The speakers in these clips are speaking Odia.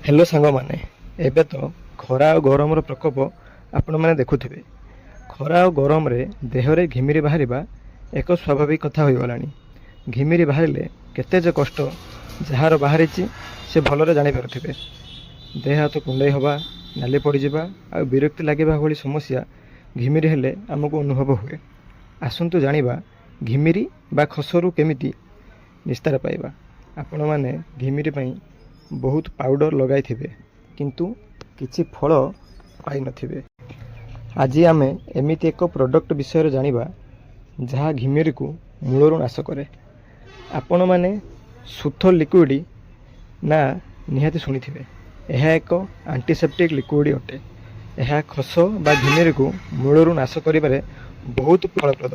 ହ୍ୟାଲୋ ସାଙ୍ଗମାନେ, ଏବେ ତ ଖରା ଆଉ ଗରମର ପ୍ରକୋପ ଆପଣମାନେ ଦେଖୁଥିବେ। ଖରା ଆଉ ଗରମରେ ଦେହରେ ଘିମିରି ବାହାରିବା ଏକ ସ୍ୱାଭାବିକ କଥା ହୋଇଗଲାଣି। ଘିମିରି ବାହାରିଲେ କେତେ ଯେ କଷ୍ଟ, ଯାହାର ବାହାରିଛି ସେ ଭଲରେ ଜାଣିପାରୁଥିବେ। ଦେହ ହାତ କୁଣ୍ଡେଇ ହେବା, ନାଲି ପଡ଼ିଯିବା ଆଉ ବିରକ୍ତି ଲାଗିବା ଭଳି ସମସ୍ୟା ଘିମିରି ହେଲେ ଆମକୁ ଅନୁଭବ ହୁଏ। ଆସନ୍ତୁ ଜାଣିବା, ଘିମିରି ବା ଖସରୁ କେମିତି ନିସ୍ତାର ପାଇବା। ଆପଣମାନେ ଘିମିରି ପାଇଁ ବହୁତ ପାଉଡ଼ର ଲଗାଇଥିବେ, କିନ୍ତୁ କିଛି ଫଳ ପାଇନଥିବେ। ଆଜି ଆମେ ଏମିତି ଏକ ପ୍ରଡ଼କ୍ଟ ବିଷୟରେ ଜାଣିବା, ଯାହା ଘିମିରିକୁ ମୂଳରୁ ନାଶ କରେ। ଆପଣମାନେ ସୁଥଲ ଲିକ୍ୱିଡ଼ ନାଁ ନିହାତି ଶୁଣିଥିବେ। ଏହା ଏକ ଆଣ୍ଟିସେପ୍ଟିକ୍ ଲିକ୍ୱିଡ଼ ଅଟେ। ଏହା ଖସ ବା ଘିମିରିକୁ ମୂଳରୁ ନାଶ କରିବାରେ ବହୁତ ଫଳପ୍ରଦ।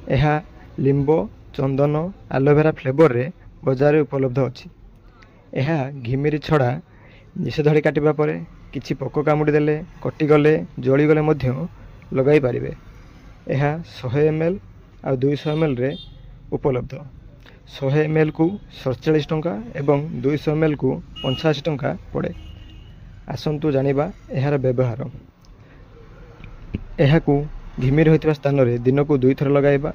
ଏହା ଲିମ୍ବ, ଚନ୍ଦନ, ଆଲୋଭେରା ଫ୍ଲେଭରରେ ବଜାରରେ ଉପଲବ୍ଧ ଅଛି। ଏହା ଘିମିରି ଛଡ଼ା ନିଶଧାଡ଼ି କାଟିବା ପରେ, କିଛି ପୋକ କାମୁଡ଼ି ଦେଲେ, କଟିଗଲେ, ଜଳିଗଲେ ମଧ୍ୟ ଲଗାଇ ପାରିବେ। ଏହା 100 ଏମ୍ ଏଲ୍ ଆଉ 200 ଏମ୍ ଏଲ୍ରେ ଉପଲବ୍ଧ। 100 ଏମ୍ ଏଲ୍କୁ 47 ଟଙ୍କା ଏବଂ 200 ଏମ୍ ଏଲ୍କୁ 85 ଟଙ୍କା ପଡ଼େ। ଆସନ୍ତୁ ଜାଣିବା ଏହାର ବ୍ୟବହାର। ଏହାକୁ ଘିମିରି ହୋଇଥିବା ସ୍ଥାନରେ ଦିନକୁ ଦୁଇଥର ଲଗାଇବା।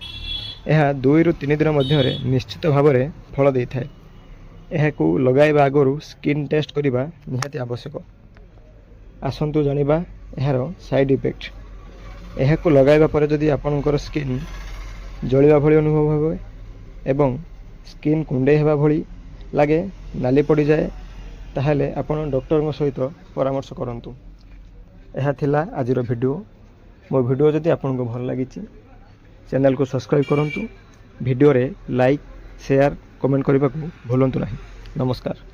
ଏହା 2ରୁ 3 ଦିନ ମଧ୍ୟରେ ନିଶ୍ଚିତ ଭାବରେ ଫଳ ଦେଇଥାଏ। ଏହାକୁ ଲଗାଇବା ଆଗରୁ ସ୍କିନ୍ ଟେଷ୍ଟ କରିବା ନିହାତି ଆବଶ୍ୟକ। ଆସନ୍ତୁ ଜାଣିବା ଏହାର ସାଇଡ଼୍ ଇଫେକ୍ଟ। ଏହାକୁ ଲଗାଇବା ପରେ ଯଦି ଆପଣଙ୍କର ସ୍କିନ୍ ଜଳିବା ଭଳି ଅନୁଭବ ହୁଏ ଏବଂ ସ୍କିନ୍ କୁଣ୍ଡେଇ ହେବା ଭଳି ଲାଗେ, ନାଲି ପଡ଼ିଯାଏ, ତାହେଲେ ଆପଣ ଡକ୍ଟରଙ୍କ ସହିତ ପରାମର୍ଶ କରନ୍ତୁ। ଏହା ଥିଲା ଆଜିର ଭିଡ଼ିଓ। ମୋ ଭିଡ଼ିଓ ଯଦି ଆପଣଙ୍କୁ ଭଲ ଲାଗିଛି, ଚ୍ୟାନେଲକୁ ସବସ୍କ୍ରାଇବ୍ କରନ୍ତୁ। ଭିଡ଼ିଓରେ ଲାଇକ୍, ସେୟାର, କମେଣ୍ଟ କରିବାକୁ ଭୁଲନ୍ତୁ ନାହିଁ। ନମସ୍କାର।